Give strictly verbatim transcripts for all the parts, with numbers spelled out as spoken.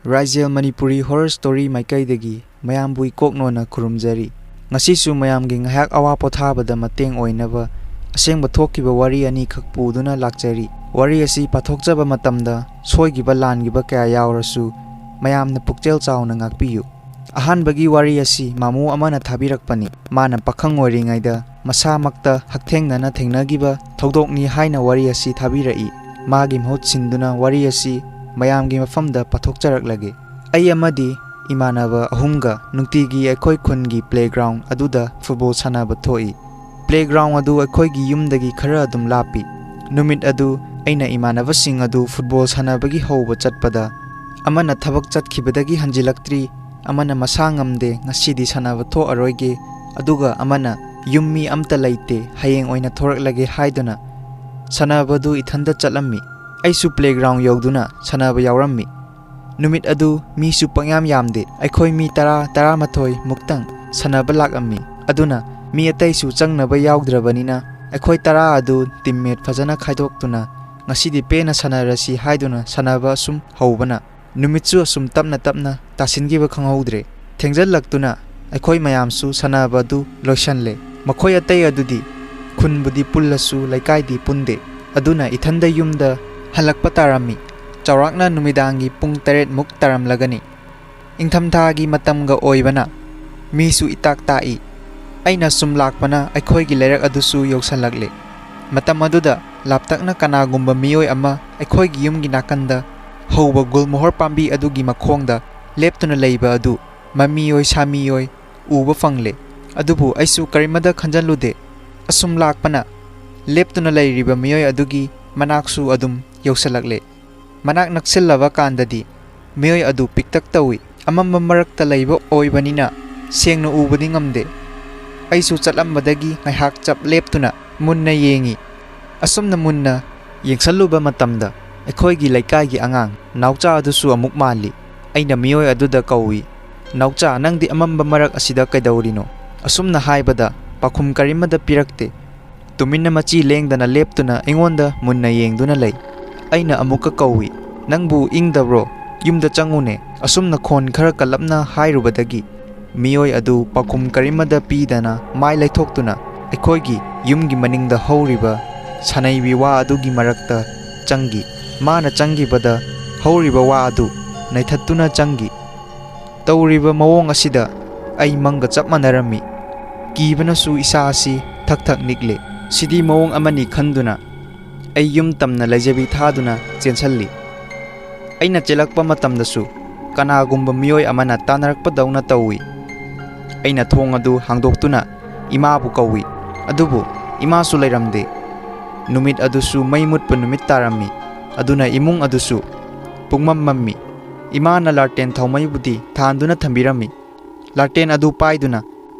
ꯔꯥꯏꯖꯦꯜ Manipuri horror story ꯃꯥꯏꯀꯩꯗꯒꯤ ꯃꯌꯥꯝꯕꯨ ꯏꯀꯣꯛ ꯅꯣꯟꯅ ꯈꯨꯔꯨꯝꯖꯔꯤ꯫ ꯉꯁꯤꯁꯨ ꯃꯌꯥꯝꯒꯤ ꯉꯥꯏꯍꯥꯛ ꯑꯋꯥ ꯄꯣꯊꯥꯕꯗ ꯃꯇꯦꯡ ꯑꯣꯏꯅꯕ ꯑꯁꯦꯡꯕ ꯊꯣꯛꯈꯤꯕ ꯋꯥꯔꯤ ꯑꯅꯤꯈꯛ ꯄꯨꯗꯨꯅ ꯂꯥꯛꯆꯔꯤ꯫ ꯋꯥꯔꯤ ꯑꯁꯤ ꯄꯥꯊꯣꯛꯆꯕ ꯃꯇꯝꯗ ꯁꯣꯏꯈꯤꯕ ꯂꯥꯟꯈꯤꯕ ꯀꯌꯥ ꯌꯥꯎꯔꯁꯨ ꯃꯌꯥꯝꯅ ꯄꯨꯛꯆꯦꯜ ꯆꯥꯎꯅ ꯉꯥꯛꯄꯤꯌꯨ꯫ ꯑꯍꯥꯟꯕꯒꯤ ꯋꯥꯔꯤ ꯑꯁꯤ ꯃꯥꯃꯣ ꯑꯃꯅ ꯊꯥꯕꯤꯔꯛꯄꯅꯤ꯫ ꯃꯥꯅ ꯄꯥꯈꯪ ꯑꯣꯏꯔꯤꯉꯩꯗ ꯃꯁꯥꯃꯛꯇ ꯍꯛꯊꯦꯡꯅꯅ ꯊꯦꯡꯅꯈꯤꯕ ꯊꯧꯗꯣꯛꯅꯤ ꯍꯥꯏꯅ ꯋꯥꯔꯤ ꯑꯁꯤ ꯊꯥꯕꯤꯔꯛꯏ꯫ ꯃꯥꯒꯤ ꯃꯍꯨꯠ ꯁꯤꯟꯗꯨꯅ ꯋꯥꯔꯤ ꯑꯁꯤ ꯃꯌꯥꯝꯒꯤ ꯃꯐꯝꯗ ꯄꯥꯊꯣꯛꯆꯔꯛꯂꯒꯦ꯫ ꯑꯩ ꯑꯃꯗꯤ ꯏꯃꯥꯟꯅꯕ ꯑꯍꯨꯝꯒ ꯅꯨꯡꯇꯤꯒꯤ ꯑꯩꯈꯣꯏ ꯈꯨꯟꯒꯤ playground ꯑꯗꯨꯗ football ꯁꯥꯟꯅꯕ ꯊꯣꯛꯏ꯫ Playground ꯑꯗꯨ ꯑꯩꯈꯣꯏꯒꯤ ꯌꯨꯝꯗꯒꯤ ꯈꯔ ꯑꯗꯨꯝ ꯂꯥꯞꯄꯤ꯫ ꯅꯨꯃꯤꯠ ꯑꯗꯨ ꯑꯩꯅ ꯏꯃꯥꯟꯅꯕꯁꯤꯡ ꯑꯗꯨ football ꯁꯥꯟꯅꯕꯒꯤ ꯍꯧꯕ ꯆꯠꯄꯗ, ꯑꯃꯅ ꯊꯕꯛ ꯆꯠꯈꯤꯕꯗꯒꯤ ꯍꯟꯖꯤꯜꯂꯛꯇ꯭ꯔꯤ, ꯑꯃꯅ ꯃꯁꯥ ꯉꯝꯗꯦ, ꯉꯁꯤꯗꯤ ꯁꯥꯟꯅꯕ ꯊꯣꯛꯑꯔꯣꯏꯒꯦ, ꯑꯗꯨꯒ ꯑꯃꯅ ꯌꯨꯝ ꯃꯤ ꯑꯝꯇ ꯂꯩꯇꯦ, ꯍꯌꯦꯡ ꯑꯣꯏꯅ ꯊꯣꯔꯛꯂꯒꯦ ꯍꯥꯏꯗꯨꯅ ꯁꯥꯟꯅꯕꯗꯨ ꯏꯊꯟꯗ ꯆꯠꯂꯝꯃꯤ꯫ ꯑꯩꯁꯨ playground ꯌꯧꯗꯨꯅ ꯁꯥꯟꯅꯕ ꯌꯥꯎꯔꯝꯃꯤ꯫ ꯅꯨꯃꯤꯠ ꯑꯗꯨ ꯃꯤꯁꯨ ꯄꯪꯌꯥꯝ ꯌꯥꯝꯗꯦ, ꯑꯩꯈꯣꯏ ꯃꯤ ꯇꯔꯥ, ꯇꯔꯥꯃꯥꯊꯣꯏ ꯃꯨꯛꯇꯪ ꯁꯥꯟꯅꯕ ꯂꯥꯛꯂꯝꯃꯤ꯫ ꯑꯗꯨꯅ ꯃꯤ ꯑꯇꯩꯁꯨ ꯆꯪꯅꯕ ꯌꯥꯎꯗ꯭ꯔꯕꯅꯤꯅ ꯑꯩꯈꯣꯏ ꯇꯔꯥ ꯑꯗꯨ teammate ꯐꯖꯅ ꯈꯥꯏꯗꯣꯛꯇꯨꯅ ꯉꯁꯤꯗꯤ ꯄꯦꯟꯅ ꯁꯥꯟꯅꯔꯁꯤ ꯍꯥꯏꯗꯨꯅ ꯁꯥꯟꯅꯕ ꯑꯁꯨꯝ ꯍꯧꯕꯅ ꯅꯨꯃꯤꯠꯁꯨ ꯑꯁꯨꯝ ꯇꯞꯅ ꯇꯞꯅ ꯇꯥꯁꯤꯟꯈꯤꯕ ꯈꯪꯍꯧꯗ꯭ꯔꯦ꯫ ꯊꯦꯡꯖꯜꯂꯛꯇꯨꯅ ꯑꯩꯈꯣꯏ ꯃꯌꯥꯝꯁꯨ ꯁꯥꯟꯅꯕ ꯑꯗꯨ ꯂꯣꯏꯁꯤꯜꯂꯦ꯫ ꯃꯈꯣꯏ ꯑꯇꯩ ꯑꯗꯨꯗꯤ ꯈꯨꯟꯕꯨꯗꯤ ꯄꯨꯜꯂꯁꯨ ꯂꯩꯀꯥꯏꯗꯤ ꯄꯨꯟꯗꯦ꯫ ꯑꯗꯨꯅ ꯏꯊꯟꯗ ꯌꯨꯝꯗ ꯍꯜꯂꯛꯄ ꯇꯥꯔꯝꯃꯤ꯫ ꯆꯥꯎꯔꯥꯛꯅ ꯅꯨꯃꯤꯗꯥꯡꯒꯤ ꯄꯨꯡ ꯇꯔꯦꯠ ꯃꯨꯛ ꯇꯥꯔꯝꯂꯒꯅꯤ꯫ ꯏꯪꯊꯝꯊꯥꯒꯤ ꯃꯇꯝꯒ ꯑꯣꯏꯕꯅ ꯃꯤꯁꯨ ꯏꯇꯥꯛ ꯇꯥꯛꯏ꯫ ꯑꯩꯅ ꯁꯨꯝ ꯂꯥꯛꯄꯅ ꯑꯩꯈꯣꯏꯒꯤ ꯂꯩꯔꯛ ꯑꯗꯨꯁꯨ ꯌꯧꯁꯜꯂꯛꯂꯦ꯫ ꯃꯇꯝ ꯑꯗꯨꯗ ꯂꯥꯞꯇꯛꯅ ꯀꯅꯥꯒꯨꯝꯕ ꯃꯤꯑꯣꯏ ꯑꯃ ꯑꯩꯈꯣꯏꯒꯤ ꯌꯨꯝꯒꯤ ꯅꯥꯀꯟꯗ ꯍꯧꯕ ꯒꯨꯜꯃꯣꯍꯣꯔ ꯄꯥꯝꯕꯤ ꯑꯗꯨꯒꯤ ꯃꯈꯣꯡꯗ ꯂꯦꯞꯇꯨꯅ ꯂꯩꯕ ꯑꯗꯨ ꯃꯃꯤꯑꯣꯏ ꯁꯥꯃꯤꯑꯣꯏ ꯎꯕ ꯐꯪꯂꯦ꯫ ꯑꯗꯨꯕꯨ ꯑꯩꯁꯨ ꯀꯔꯤꯃꯗ ꯈꯟꯖꯜꯂꯨꯗꯦ꯫ ꯑꯁꯨꯝ ꯂꯥꯛꯄꯅ ꯂꯦꯞꯇꯨꯅ ꯂꯩꯔꯤꯕ ꯃꯤꯑꯣꯏ ꯑꯗꯨꯒꯤ ꯃꯅꯥꯛꯁꯨ ꯑꯗꯨꯝ ꯌꯧꯁꯜꯂꯛꯂꯦ꯫ ꯃꯅꯥꯛ ꯅꯛꯁꯤꯜꯂꯕ ꯀꯥꯟꯗꯗꯤ ꯃꯤꯑꯣꯏ ꯑꯗꯨ ꯄꯤꯛꯇꯛ ꯇꯧꯏ꯫ ꯑꯃꯝꯕ ꯃꯔꯛꯇ ꯂꯩꯕ ꯑꯣꯏꯕꯅꯤꯅ ꯁꯦꯡꯅ ꯎꯕꯗꯤ ꯉꯝꯗꯦ꯫ ꯑꯩꯁꯨ ꯆꯠꯂꯝꯕꯗꯒꯤ ꯉꯥꯏꯍꯥꯛ ꯆꯞ ꯂꯦꯞꯇꯨꯅ ꯃꯨꯟꯅ ꯌꯦꯡꯏ꯫ ꯑꯁꯨꯝꯅ ꯃꯨꯟꯅ ꯌꯦꯡꯁꯜꯂꯨꯕ ꯃꯇꯝꯗ ꯑꯩꯈꯣꯏꯒꯤ ꯂꯩꯀꯥꯏꯒꯤ ꯑꯉꯥꯡ ꯅꯥꯎꯆꯥ ꯑꯗꯨꯁꯨ ꯑꯃꯨꯛ ꯃꯥꯜꯂꯤ꯫ ꯑꯩꯅ ꯃꯤꯑꯣꯏ ꯑꯗꯨꯗ ꯀꯧꯏ, "ꯅꯥꯎꯆꯥ, ꯅꯪꯗꯤ ꯑꯃꯝꯕ ꯃꯔꯛ ꯑꯁꯤꯗ ꯀꯩꯗꯧꯔꯤꯅꯣ?" ꯑꯁꯨꯝꯅ ꯍꯥꯏꯕꯗ ꯄꯥꯎꯈꯨꯝ ꯀꯔꯤꯃꯗ ꯄꯤꯔꯛꯇꯦ꯫ ꯇꯨꯃꯤꯟꯅ ꯃꯆꯤ ꯂꯦꯡꯗꯅ ꯂꯦꯞꯇꯨꯅ ꯑꯩꯉꯣꯟꯗ ꯃꯨꯟꯅ ꯌꯦꯡꯗꯨꯅ ꯂꯩ꯫ ꯑꯩꯅ ꯑꯃꯨꯛꯀ ꯀꯧꯏ, "ꯅꯪꯕꯨ ꯏꯪꯗꯕ꯭ꯔꯣ?" ꯌꯨꯝꯗ ꯆꯪꯉꯨꯅꯦ꯫ ꯑꯁꯨꯝꯅ ꯈꯣꯟ ꯈꯔ ꯀꯜꯂꯞꯅ ꯍꯥꯏꯔꯨꯕꯗꯒꯤ ꯃꯤꯑꯣꯏ ꯑꯗꯨ ꯄꯥꯎꯈꯨꯝ ꯀꯔꯤꯃꯗ ꯄꯤꯗꯅ ꯃꯥꯏ ꯂꯩꯊꯣꯛꯇꯨꯅ ꯑꯩꯈꯣꯏꯒꯤ ꯌꯨꯝꯒꯤ ꯃꯅꯤꯡꯗ ꯍꯧꯔꯤꯕ ꯁꯅꯩꯕꯤ ꯋꯥ ꯑꯗꯨꯒꯤ ꯃꯔꯛꯇ ꯆꯪꯈꯤ꯫ ꯃꯥꯅ ꯆꯪꯈꯤꯕꯗ ꯍꯧꯔꯤꯕ ꯋꯥ ꯑꯗꯨ ꯅꯩꯊꯠꯇꯨꯅ ꯆꯪꯈꯤ꯫ ꯇꯧꯔꯤꯕ ꯃꯑꯣꯡ ꯑꯁꯤꯗ ꯑꯩ ꯃꯪꯒ ꯆꯞ ꯃꯥꯟꯅꯔꯝꯃꯤ꯫ ꯀꯤꯕꯅꯁꯨ ꯏꯁꯥ ꯑꯁꯤ ꯊꯛ ꯊꯛ ꯅꯤꯛꯂꯦ꯫ ꯁꯤꯗꯤ ꯃꯑꯣꯡ ꯑꯃꯅꯤ ꯈꯟꯗꯨꯅ ꯑꯩ ꯌꯨꯝ ꯇꯝꯅ ꯂꯩꯖꯕꯤ ꯊꯥꯗꯨꯅ ꯆꯦꯟꯁꯤꯜꯂꯤ꯫ ꯑꯩꯅ ꯆꯦꯜꯂꯛꯄ ꯃꯇꯝꯗꯁꯨ ꯀꯅꯥꯒꯨꯝꯕ ꯃꯤꯑꯣꯏ ꯑꯃꯅ ꯇꯥꯟꯅꯔꯛꯄꯗꯧꯅ ꯇꯧꯏ꯫ ꯑꯩꯅ ꯊꯣꯡ ꯑꯗꯨ ꯍꯥꯡꯗꯣꯛꯇꯨꯅ ꯏꯃꯥꯕꯨ ꯀꯧꯏ, ꯑꯗꯨꯕꯨ ꯏꯃꯥꯁꯨ ꯂꯩꯔꯝꯗꯦ꯫ ꯅꯨꯃꯤꯠ ꯑꯗꯨꯁꯨ ꯃꯩ ꯃꯨꯠꯄ ꯅꯨꯃꯤꯠ ꯇꯥꯔꯝꯃꯤ, ꯑꯗꯨꯅ ꯏꯃꯨꯡ ꯑꯗꯨꯁꯨ ꯄꯨꯡꯃꯝ ꯃꯝꯃꯤ꯫ ꯏꯃꯥꯅ ꯂꯥꯔꯇꯦꯟ ꯊꯥꯎꯃꯩꯕꯨꯗꯤ ꯊꯥꯟꯗꯨꯅ ꯊꯝꯕꯤꯔꯝꯃꯤ꯫ ꯂꯥꯔꯇꯦꯟ ꯑꯗꯨ ꯄꯥꯏꯗꯨꯅ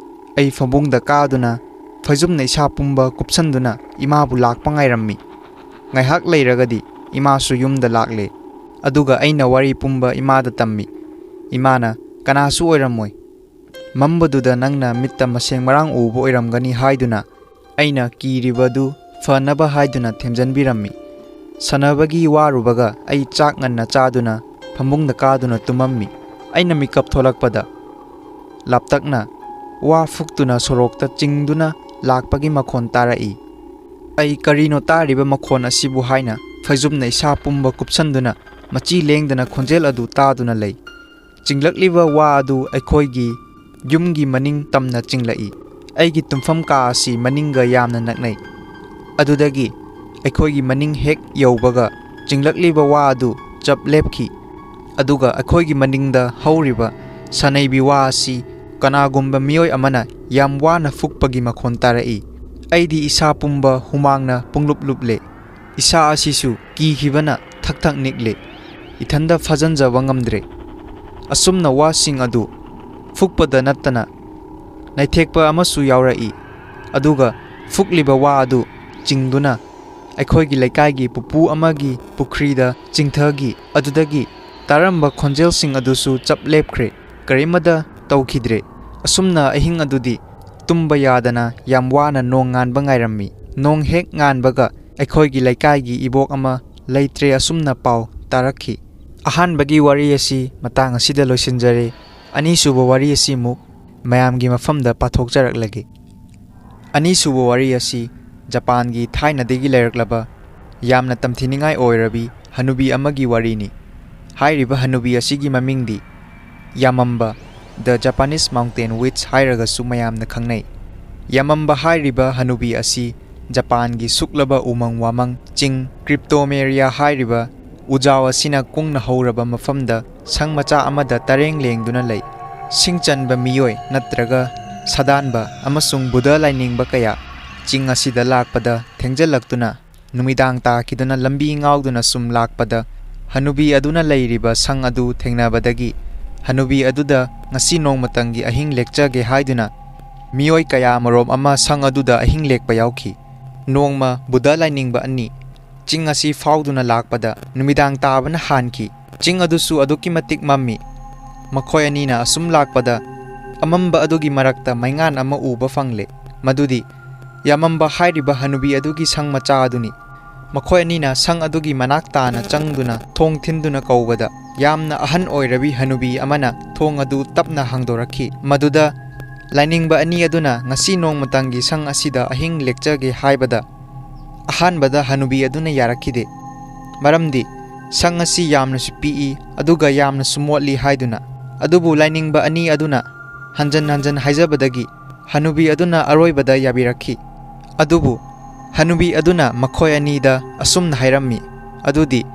ꯑꯩ ꯐꯃꯨꯡꯗ ꯀꯥꯗꯨꯅ ꯐꯩꯖꯨꯝꯅ ꯏꯁꯥ ꯄꯨꯝꯕ ꯀꯨꯞꯁꯟꯗꯨꯅ ꯏꯃꯥꯕꯨ ꯂꯥꯛꯄ ꯉꯥꯏꯔꯝꯃꯤ꯫ ꯉꯥꯏꯍꯥꯛ ꯂꯩꯔꯒꯗꯤ ꯏꯃꯥꯁꯨ ꯌꯨꯝꯗ ꯂꯥꯛꯂꯦ꯫ ꯑꯗꯨꯒ ꯑꯩꯅ ꯋꯥꯔꯤ ꯄꯨꯝꯕ ꯏꯃꯥꯗ ꯇꯝꯃꯤ꯫ ꯏꯃꯥꯅ, "ꯀꯅꯥꯁꯨ ꯑꯣꯏꯔꯝꯃꯣꯏ꯫ ꯃꯝꯕꯗꯨꯗ ꯅꯪꯅ ꯃꯤꯠꯇ ꯃꯁꯦꯡ ꯃꯔꯥꯡ ꯎꯕ ꯑꯣꯏꯔꯝꯒꯅꯤ" ꯍꯥꯏꯗꯨꯅ ꯑꯩꯅ ꯀꯤꯔꯤꯕꯗꯨ ꯐꯅꯕ ꯍꯥꯏꯗꯨꯅ ꯊꯦꯝꯖꯤꯟꯕꯤꯔꯝꯃꯤ꯫ ꯁꯥꯟꯅꯕꯒꯤ ꯋꯥꯔꯨꯕꯒ ꯑꯩ ꯆꯥꯛ ꯉꯟꯅ ꯆꯥꯗꯨꯅ ꯐꯃꯨꯡꯗ ꯀꯥꯗꯨꯅ ꯇꯨꯝꯃꯝꯃꯤ꯫ ꯑꯩꯅ ꯃꯤꯀꯞ ꯊꯣꯛꯂꯛꯄꯗ ꯂꯥꯞꯇꯛꯅ ꯋꯥ ꯐꯨꯛꯇꯨꯅ ꯁꯣꯔꯣꯛꯇ ꯆꯤꯡꯗꯨꯅ ꯂꯥꯛꯄꯒꯤ ꯃꯈꯣꯟ ꯇꯥꯔꯛꯏ꯫ ꯑꯩ ꯀꯔꯤꯅꯣ ꯇꯥꯔꯤꯕ ꯃꯈꯣꯟ ꯑꯁꯤꯕꯨ ꯍꯥꯏꯅ ꯐꯩꯖꯨꯞꯅ ꯏꯁꯥ ꯄꯨꯝꯕ ꯀꯨꯞꯁꯟꯗꯨꯅ ꯃꯆꯤ ꯂꯦꯡꯗꯅ ꯈꯣꯟꯖꯦꯜ ꯑꯗꯨ ꯇꯥꯗꯨꯅ ꯂꯩ꯫ ꯆꯤꯡꯂꯛꯂꯤꯕ ꯋꯥ ꯑꯗꯨ ꯑꯩꯈꯣꯏꯒꯤ ꯌꯨꯝꯒꯤ ꯃꯅꯤꯡ ꯇꯝꯅ ꯆꯤꯡꯂꯛꯏ꯫ ꯑꯩꯒꯤ ꯇꯨꯝꯐꯝ ꯀꯥ ꯑꯁꯤ ꯃꯅꯤꯡꯒ ꯌꯥꯝꯅ ꯅꯛꯅꯩ꯫ ꯑꯗꯨꯗꯒꯤ ꯑꯩꯈꯣꯏꯒꯤ ꯃꯅꯤꯡ ꯍꯦꯛ ꯌꯧꯕꯒ ꯆꯤꯡꯂꯛꯂꯤꯕ ꯋꯥ ꯑꯗꯨ ꯆꯞ ꯂꯦꯞꯈꯤ꯫ ꯑꯗꯨꯒ ꯑꯩꯈꯣꯏꯒꯤ ꯃꯅꯤꯡꯗ ꯍꯧꯔꯤꯕ ꯁꯅꯩꯕꯤ ꯋꯥ ꯑꯁꯤ ꯀꯅꯥꯒꯨꯝꯕ ꯃꯤꯑꯣꯏ ꯑꯃꯅ ꯌꯥꯝ ꯋꯥꯅ ꯐꯨꯛꯄꯒꯤ ꯃꯈꯣꯟ ꯇꯥꯔꯛꯏ꯫ ꯑꯩꯗꯤ ꯏꯁꯥ ꯄꯨꯝꯕ ꯍꯨꯃꯥꯡꯅ ꯄꯨꯡꯂꯨꯞ ꯂꯨꯞꯂꯦ꯫ ꯏꯁꯥ ꯑꯁꯤꯁꯨ ꯀꯤꯈꯤꯕꯅ ꯊꯛ ꯊꯛ ꯅꯤꯛꯂꯦ꯫ ꯏꯊꯟꯗ ꯐꯥꯖꯟꯖꯕ ꯉꯝꯗ꯭ꯔꯦ꯫ ꯑꯁꯨꯝꯅ ꯋꯥꯁꯤꯡ ꯑꯗꯨ ꯐꯨꯛꯄꯗ ꯅꯠꯇꯅ ꯅꯩꯊꯦꯛꯄ ꯑꯃꯁꯨ ꯌꯥꯎꯔꯛꯏ꯫ ꯑꯗꯨꯒ ꯐꯨꯛꯂꯤꯕ ꯋꯥ ꯑꯗꯨ ꯆꯤꯡꯗꯨꯅ ꯑꯩꯈꯣꯏꯒꯤ ꯂꯩꯀꯥꯏꯒꯤ ꯄꯨꯄꯨ ꯑꯃꯒꯤ ꯄꯨꯈ꯭ꯔꯤꯗ ꯆꯤꯡꯊꯈꯤ꯫ ꯑꯗꯨꯗꯒꯤ ꯇꯥꯔꯝꯕ ꯈꯣꯟꯖꯦꯜꯁꯤꯡ ꯑꯗꯨꯁꯨ ꯆꯞ ꯂꯦꯞꯈ꯭ꯔꯦ꯫ ꯀꯔꯤꯃꯗ ꯇꯧꯈꯤꯗ꯭ꯔꯦ꯫ ꯑꯁꯨꯝꯅ ꯑꯍꯤꯡ ꯑꯗꯨꯗꯤ ꯇꯨꯝꯕ ꯌꯥꯗꯅ ꯌꯥꯝ ꯋꯥꯅ ꯅꯣꯡ ꯉꯥꯟꯕ ꯉꯥꯏꯔꯝꯃꯤ꯫ ꯅꯣꯡ ꯍꯦꯛ ꯉꯥꯟꯕꯒ ꯑꯩꯈꯣꯏꯒꯤ ꯂꯩꯀꯥꯏꯒꯤ ꯏꯕꯣꯛ ꯑꯃ ꯂꯩꯇ꯭ꯔꯦ ꯑꯁꯨꯝꯅ ꯄꯥꯎ ꯇꯥꯔꯛꯈꯤ꯫ ꯑꯍꯥꯟꯕꯒꯤ ꯋꯥꯔꯤ ꯑꯁꯤ ꯃꯇꯥꯡ ꯑꯁꯤꯗ ꯂꯣꯏꯁꯤꯟꯖꯔꯦ꯫ ꯑꯅꯤꯁꯨꯕ ꯋꯥꯔꯤ ꯑꯁꯤ ꯑꯃꯨꯛ ꯃꯌꯥꯝꯒꯤ ꯃꯐꯝꯗ ꯄꯥꯊꯣꯛꯆꯔꯛꯂꯒꯦ꯫ ꯑꯅꯤꯁꯨꯕ ꯋꯥꯔꯤ ꯑꯁꯤ ꯖꯄꯥꯟꯒꯤ ꯊꯥꯏꯅꯗꯒꯤ ꯂꯩꯔꯛꯂꯕ ꯌꯥꯝꯅ ꯇꯝꯊꯤꯅꯤꯡꯉꯥꯏ ꯑꯣꯏꯔꯕꯤ ꯍꯅꯨꯕꯤ ꯑꯃꯒꯤ ꯋꯥꯔꯤꯅꯤ꯫ ꯍꯥꯏꯔꯤꯕ ꯍꯅꯨꯕꯤ ꯑꯁꯤꯒꯤ ꯃꯃꯤꯡꯗꯤ ꯌꯥꯃꯝꯕ, The Japanese Mountain Witch ꯍꯥꯏꯔꯒꯁꯨ ꯃꯌꯥꯝꯅ ꯈꯪꯅꯩ꯫ ꯌꯥꯃꯝꯕ ꯍꯥꯏꯔꯤꯕ ꯍꯅꯨꯕꯤ ꯑꯁꯤ ꯖꯄꯥꯟꯒꯤ ꯁꯨꯛꯂꯕ ꯎꯃꯪ ꯋꯥꯃꯪ ꯆꯤꯡ ꯀ꯭ꯔꯤꯞꯇꯣꯃꯦꯔꯤꯌꯥ ꯍꯥꯏꯔꯤꯕ ꯎꯖꯥꯎ ꯑꯁꯤꯅ ꯀꯨꯡꯅ ꯍꯧꯔꯕ ꯃꯐꯝꯗ ꯁꯪ ꯃꯆꯥ ꯑꯃꯗ ꯇꯔꯦꯡ ꯂꯦꯡꯗꯨꯅ ꯂꯩ꯫ ꯁꯤꯡꯆꯟꯕ ꯃꯤꯑꯣꯏ ꯅꯠꯇ꯭ꯔꯒ ꯁꯥꯗꯥꯟꯕ ꯑꯃꯁꯨꯡ ꯕꯨꯙ ꯂꯥꯏꯅꯤꯡꯕ ꯀꯌꯥ ꯆꯤꯡ ꯑꯁꯤꯗ ꯂꯥꯛꯄꯗ ꯊꯦꯡꯖꯤꯜꯂꯛꯇꯨꯅ ꯅꯨꯃꯤꯗꯥꯡ ꯇꯥꯈꯤꯗꯨꯅ ꯂꯝꯕꯤ ꯉꯥꯎꯗꯨꯅ ꯁꯨꯝ ꯂꯥꯛꯄꯗ ꯍꯅꯨꯕꯤ ꯑꯗꯨꯅ ꯂꯩꯔꯤꯕ ꯁꯪ ꯑꯗꯨ ꯊꯦꯡꯅꯕꯗꯒꯤ ꯍꯅꯨꯕꯤ ꯑꯗꯨꯗ ꯉꯁꯤ ꯅꯣꯡꯃꯇꯪꯒꯤ ꯑꯍꯤꯡ ꯂꯦꯛꯆꯒꯦ ꯍꯥꯏꯗꯨꯅ ꯃꯤꯑꯣꯏ ꯀꯌꯥ ꯃꯔꯣꯝ ꯑꯃ ꯁꯪ ꯑꯗꯨꯗ ꯑꯍꯤꯡ ꯂꯦꯛꯄ ꯌꯥꯎꯈꯤ꯫ ꯅꯣꯡꯃ ꯕꯨꯙ ꯂꯥꯏꯅꯤꯡꯕ ꯑꯅꯤ ꯆꯤꯡ ꯑꯁꯤ ꯐꯥꯎꯗꯨꯅ ꯂꯥꯛꯄꯗ ꯅꯨꯃꯤꯗꯥꯡ ꯇꯥꯕꯅ ꯍꯥꯟꯈꯤ꯫ ꯆꯤꯡ ꯑꯗꯨꯁꯨ ꯑꯗꯨꯛꯀꯤ ꯃꯇꯤꯛ ꯃꯝꯃꯤ꯫ ꯃꯈꯣꯏ ꯑꯅꯤꯅ ꯑꯁꯨꯝ ꯂꯥꯛꯄꯗ ꯑꯃꯝꯕ ꯑꯗꯨꯒꯤ ꯃꯔꯛꯇ ꯃꯩꯉꯥꯟ ꯑꯃ ꯎꯕ ꯐꯪꯂꯦ꯫ ꯃꯗꯨꯗꯤ ꯌꯥꯃꯝꯕ ꯍꯥꯏꯔꯤꯕ ꯍꯅꯨꯕꯤ ꯑꯗꯨꯒꯤ ꯁꯪ ꯃꯆꯥ ꯑꯗꯨꯅꯤ꯫ ꯃꯈꯣꯏ ꯑꯅꯤꯅ ꯁꯪ ꯑꯗꯨꯒꯤ ꯃꯅꯥꯛ ꯇꯥꯅ ꯆꯪꯗꯨꯅ ꯊꯣꯡ ꯊꯤꯟꯗꯨꯅ ꯀꯧꯕꯗ ꯌꯥꯝꯅ ꯑꯍꯟ ꯑꯣꯏꯔꯕꯤ ꯍꯅꯨꯕꯤ ꯑꯃꯅ ꯊꯣꯡ ꯑꯗꯨ ꯇꯞꯅ ꯍꯥꯡꯗꯣꯔꯛꯈꯤ꯫ ꯃꯗꯨꯗ ꯂꯥꯏꯅꯤꯡꯕ ꯑꯅꯤ ꯑꯗꯨꯅ ꯉꯁꯤ ꯅꯣꯡꯃꯇꯪꯒꯤ ꯁꯪ ꯑꯁꯤꯗ ꯑꯍꯤꯡ ꯂꯦꯛꯆꯒꯦ ꯍꯥꯏꯕꯗ ꯑꯍꯥꯟꯕꯗ ꯍꯅꯨꯕꯤ ꯑꯗꯨꯅ ꯌꯥꯔꯛꯈꯤꯗꯦ꯫ ꯃꯔꯝꯗꯤ ꯁꯪ ꯑꯁꯤ ꯌꯥꯝꯅꯁꯨ ꯄꯤꯛꯏ ꯑꯗꯨꯒ ꯌꯥꯝꯅꯁꯨ ꯃꯣꯠꯂꯤ ꯍꯥꯏꯗꯨꯅ꯫ ꯑꯗꯨꯕꯨ ꯂꯥꯏꯅꯤꯡꯕ ꯑꯅꯤ ꯑꯗꯨꯅ ꯍꯟꯖꯟ ꯍꯟꯖꯟ ꯍꯥꯏꯖꯕꯗꯒꯤ ꯍꯅꯨꯕꯤ ꯑꯗꯨꯅ ꯑꯔꯣꯏꯕꯗ ꯌꯥꯕꯤꯔꯛꯈꯤ꯫ ꯑꯗꯨꯕꯨ ꯍꯅꯨꯕꯤ ꯑꯗꯨꯅ ꯃꯈꯣꯏ ꯑꯅꯤꯗ ꯑꯁꯨꯝꯅ ꯍꯥꯏꯔꯝꯃꯤ, ꯑꯗꯨꯗꯤ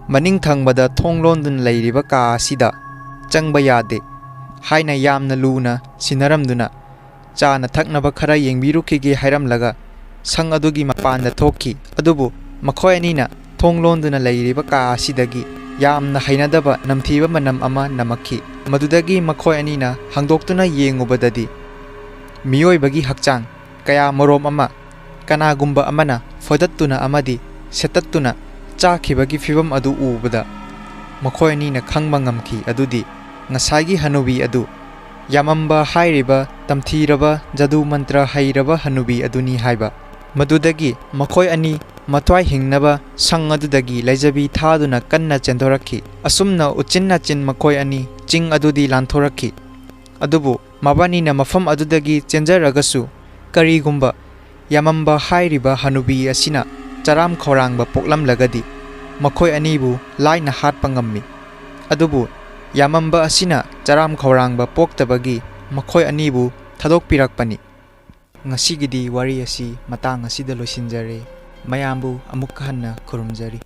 ꯃꯅꯤꯡ ꯊꯪꯕꯗ ꯊꯣꯡ ꯂꯣꯟꯗꯨꯅ ꯂꯩꯔꯤꯕ ꯀꯥ ꯑꯁꯤꯗ ꯆꯪꯕ ꯌꯥꯗꯦ ꯍꯥꯏꯅ ꯌꯥꯝꯅ ꯂꯨꯅ ꯁꯤꯟꯅꯔꯝꯗꯨꯅ ꯆꯥꯅ ꯊꯛꯅꯕ ꯈꯔ ꯌꯦꯡꯕꯤꯔꯨꯈꯤꯒꯦ ꯍꯥꯏꯔꯝꯂꯒ ꯁꯪ ꯑꯗꯨꯒꯤ ꯃꯄꯥꯟꯗ ꯊꯣꯛꯈꯤ꯫ ꯑꯗꯨꯕꯨ ꯃꯈꯣꯏ ꯑꯅꯤꯅ ꯊꯣꯡ ꯂꯣꯟꯗꯨꯅ ꯂꯩꯔꯤꯕ ꯀꯥ ꯑꯁꯤꯗꯒꯤ ꯌꯥꯝꯅ ꯍꯩꯅꯗꯕ ꯅꯝꯊꯤꯕ ꯃꯅꯝ ꯑꯃ ꯅꯝꯃꯛꯈꯤ꯫ ꯃꯗꯨꯗꯒꯤ ꯃꯈꯣꯏ ꯑꯅꯤꯅ ꯍꯥꯡꯗꯣꯛꯇꯨꯅ ꯌꯦꯡꯉꯨꯕꯗꯗꯤ ꯃꯤꯑꯣꯏꯕꯒꯤ ꯍꯛꯆꯥꯡ ꯀꯌꯥ ꯃꯔꯣꯝ ꯑꯃ ꯀꯅꯥꯒꯨꯝꯕ ꯑꯃꯅ ꯐꯣꯏꯗꯠꯇꯨꯅ ꯑꯃꯗꯤ ꯁꯦꯠꯇꯠꯇꯨꯅ ꯆꯥꯈꯤꯕꯒꯤ ꯐꯤꯕꯝ ꯑꯗꯨ ꯎꯕꯗ ꯃꯈꯣꯏ ꯑꯅꯤꯅ ꯈꯪꯕ ꯉꯝꯈꯤ꯫ ꯑꯗꯨꯗꯤ ꯉꯁꯥꯏꯒꯤ ꯍꯅꯨꯕꯤ ꯑꯗꯨ, ꯌꯥꯃꯝꯕ ꯍꯥꯏꯔꯤꯕ ꯇꯝꯊꯤꯔꯕ ꯖꯗꯨ ꯃꯟꯇ꯭ꯔ ꯍꯩꯔꯕ ꯍꯅꯨꯕꯤ ꯑꯗꯨꯅꯤ ꯍꯥꯏꯕ꯫ ꯃꯗꯨꯗꯒꯤ ꯃꯈꯣꯏ ꯑꯅꯤ ꯃꯊ꯭ꯋꯥꯏ ꯍꯤꯡꯅꯕ ꯁꯪ ꯑꯗꯨꯗꯒꯤ ꯂꯩꯖꯕꯤ ꯊꯥꯗꯨꯅ ꯀꯟꯅ ꯆꯦꯟꯊꯣꯔꯛꯈꯤ꯫ ꯑꯁꯨꯝꯅ ꯎꯆꯤꯟ ꯅꯥꯆꯤꯟ ꯃꯈꯣꯏ ꯑꯅꯤ ꯆꯤꯡ ꯑꯗꯨꯗꯤ ꯂꯥꯟꯊꯣꯔꯛꯈꯤ꯫ ꯑꯗꯨꯕꯨ ꯃꯕꯥꯅꯤꯅ ꯃꯐꯝ ꯑꯗꯨꯗꯒꯤ ꯆꯦꯟꯖꯔꯒꯁꯨ, ꯀꯔꯤꯒꯨꯝꯕ ꯌꯥꯃꯝꯕ ꯍꯥꯏꯔꯤꯕ ꯍꯅꯨꯕꯤ ꯑꯁꯤꯅ ꯆꯔꯥꯝ ꯈꯧꯔꯥꯡꯕ ꯄꯣꯛꯂꯝꯂꯒꯗꯤ, ꯃꯈꯣꯏ ꯑꯅꯤꯕꯨ ꯂꯥꯏꯅ ꯍꯥꯠꯄ ꯉꯝꯃꯤ꯫ ꯑꯗꯨꯕꯨ ꯌꯥꯃꯝꯕ ꯑꯁꯤꯅ ꯆꯔꯥꯝ ꯈꯧꯔꯥꯡꯕ ꯄꯣꯛꯇꯕꯒꯤ ꯃꯈꯣꯏ ꯑꯅꯤꯕꯨ ꯊꯥꯗꯣꯛꯄꯤꯔꯛꯄꯅꯤ꯫ ꯉꯁꯤꯒꯤꯗꯤ ꯋꯥꯔꯤ ꯑꯁꯤ ꯃꯇꯥꯡ ꯑꯁꯤꯗ ꯂꯣꯏꯁꯤꯟꯖꯔꯦ꯫ ꯃꯌꯥꯝꯕꯨ ꯑꯃꯨꯛ ꯍꯟꯅ ꯈꯨꯔꯨꯝꯖꯔꯤ꯫